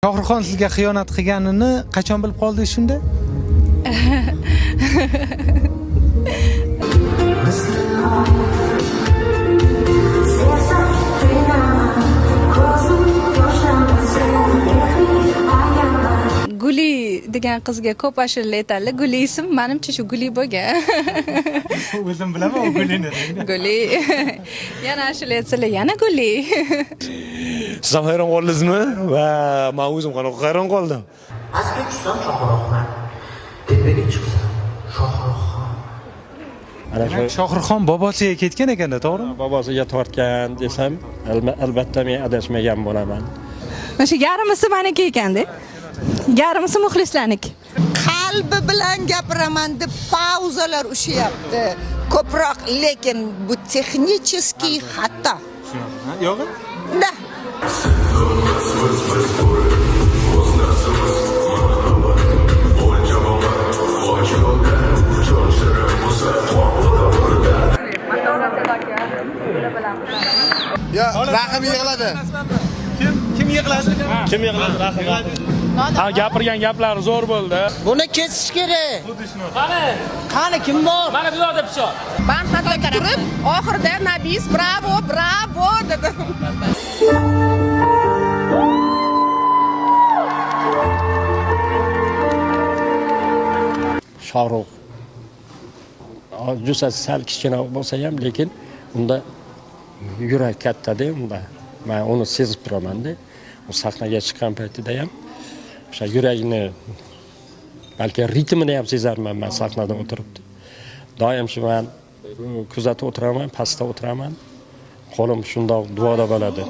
Shohruxxon sizga xiyonat qilganini qachon bilib qoldingiz shunda? Guli degan qizga ko'p ashula aytadilar. Guli ism manimcha shu Guli bo'lgan. O'zim bilaman u Gulini. Guli. Yana ashula aytsalar, yana Guli. Siz ham hayron qoldingizmi? Va men o'zim qanaqa hayron qoldim. Pastga tushsam Shohruxxon, tepaga chiqsam Shohruxxon. Ana shu Shohruxxon bobosiga ketgan ekanda, to'g'rimi? Bobosiga tortgan desam, albatta men adashmagan bo'laman. Mana shu yarmisi maniki ekanda. Yarmisi muxlislarniki. Qalbi bilan gapiraman deb pauzalar ushlayapti ko'proq, lekin bu texnический xato. Yo'q. Da. Yo, Rahim yig'ladi. Kim yig'ladi? Kim yig'ladi? Rahim. Ha, gapirgan gaplari zo'r bo'ldi. Buni kesish kerak. Qani? Qani kim bor? Mana bu yoqda pichoq. Man hatto turib, oxirida Nabis bravo, bravo dedim. Shohrux jussasi sal kichkina bo'lsa ham, lekin unda yurak kattada unda. Men uni sezib turamanda. U sahnaga chiqqan paytida ham o'sha yuragini, balki ritmini ham sezarman men sahnada o'tirib. Doim shu man kuzatib o'tiraman, pastda o'tiraman. Qo'lim shundoq duoda bo'ladi.